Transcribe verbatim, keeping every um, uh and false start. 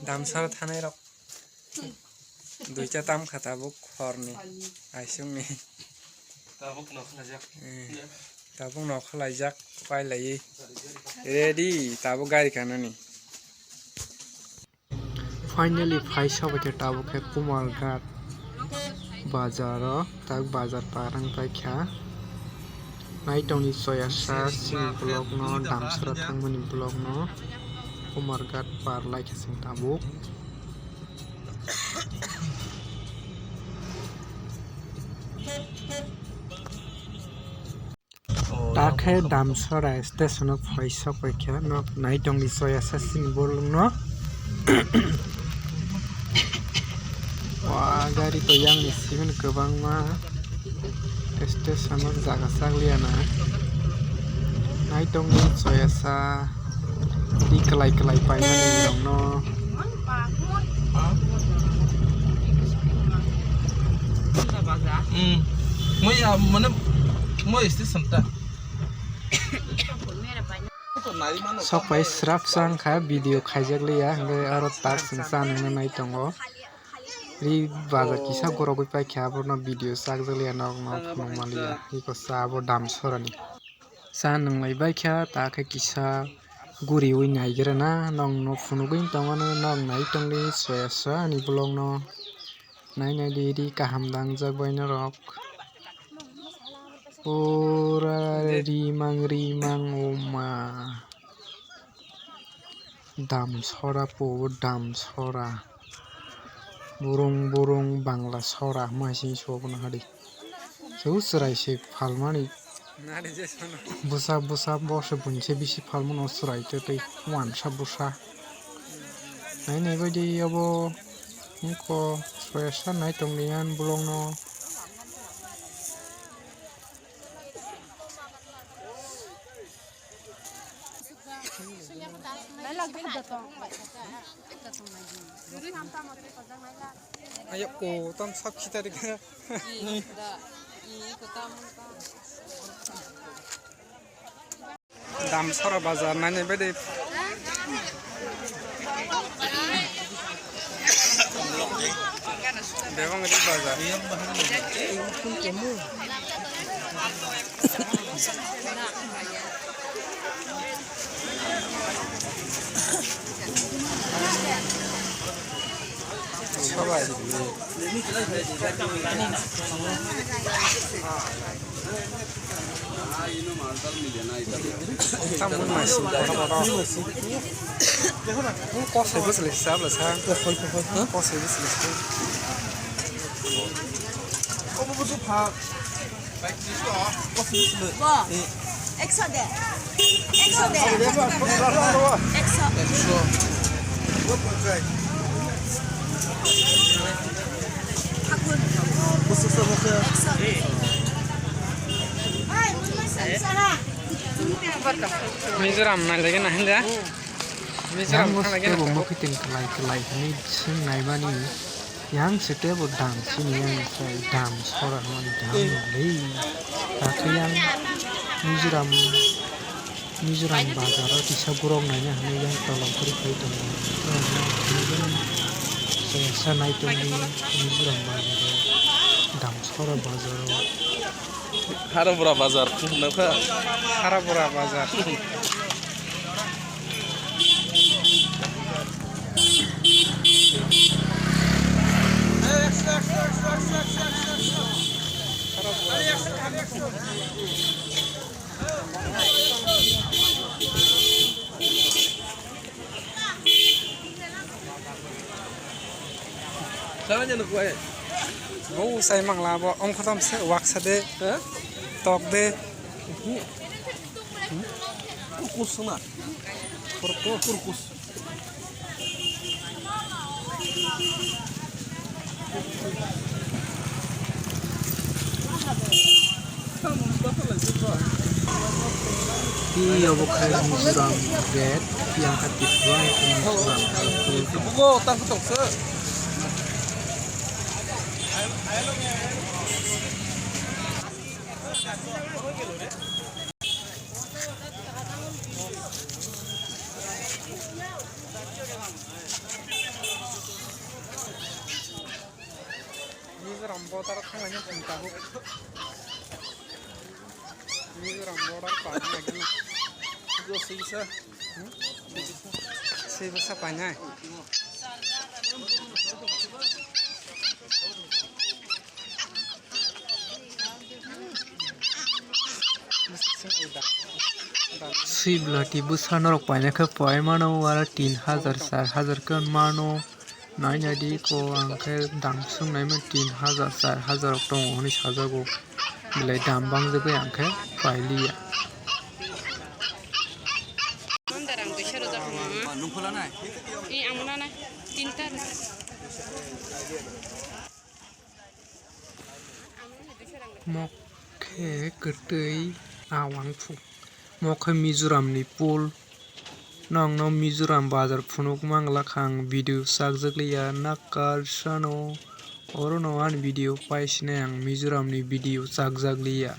Damsara thanai rok. Duita tam kha tabuk horni. Aisung ni. Tabuk no khlaijak. Eh, tabuk no khlaijak, pai lai. Ready, tabuk gari kanani. Finally, phai sobai khe tabuk khe Kumarghat bazar o, tak bazar parang pai kha. Naitongni choyasa chini vlog no, Damsara thangmani vlog no, Kumarghat par lai kha chwng tabuk. Ta khe Damsara station o phai sok pai kha, nok nai tongdi choyasa chini bolong no. Wa gari to yang ni simi kwbangma station o jaga chak liya na. Nai tongdi choyasa. Di kwlai kwlai paimani rokno. Hmm. Moi, ah, mane, moi station ta. Sok pai srap sang kha, video khaijak liya, hingke aro tak sing cha nungna nai tongo. Ri bazar kisa gorogoi pai kha, abono video chak jak liya, nok no phunuk ma liya. Iko cha abo Damsara ni. Cha nwnglai bai kha, ta khe kisa guriui naigra na, nokno phunugui tongmano, nok nai tongdi, soya soya ani vlog no nai nai di, ri kaham dangjak bai norok. Pura rimang rimang oma. Damsara po, Damsara. Burung burung Bangla sora hwnma hai sini sugo bono hadi. Chwng chwrai se phalmani. Bwsa bwsa bo se buini se bisi phalmano chwrai tei tei wansa bwsa. Nai nai bai di obo wngkha soyasa nai tongdi ani vlog no. Ayo, ko tam sab khita de kha. Damsara bazar nai nai bai de. Bebang ri bazar. Sabai. Tamoni masi kotor kotor. Kosoi bwswlwi se chabla sa. Kosoi bwswlwi se. Bo, ekso de. Ekso de. Ekso. Ekso. Thakur. Ekso. Mizoram nai lagi na hinda. Mizoram thang lagi na. Tebo mokhiting kwlai kwlai hwnwi swng naimani. Yang se tebo dam sini yang se dam sora hwnmani dam le. Takhe yang Mizoram, Mizoram bazar o kisa borok naina hwnwi yang tolong kwrwi phai tongo. Yang sa nai tongdi Mizoram bazar o dam sora bazar o. Harabura bazar nukha. Harabura bazar. Bo usai mangla bo ongkhotom se waksa de. Tok de. Kurkus na. Kurkus. Kurkus. Tei obo khe Mizoram gate, yang kha Tripura, Mizoram. Mizoram border thanglaina thang tabuk. Mizoram border par wnglaina. Go sibisa. Hmm? Sibisa painai. Sibla ti bwsa norok paina khe pai mano, wara tin hajar, char hajar khe mano. Nai nai di ko ang khe dam swng nai mano, tin hajar, char hajar rok tongo hwnwi sajago. Belai dam bangjagwi ang khe pai liya. Mandarang duisa rwjak kha. Ee, ang mwnanai. Tinta. Mokhe kwtwi awang phu. Mokhe Mizoram ni pol. Nokno Mizoram bazar phunuk manglak ang video chakjak liya nakar sano. Oro no ani video paisine ang Mizoram ni video chakjak liya.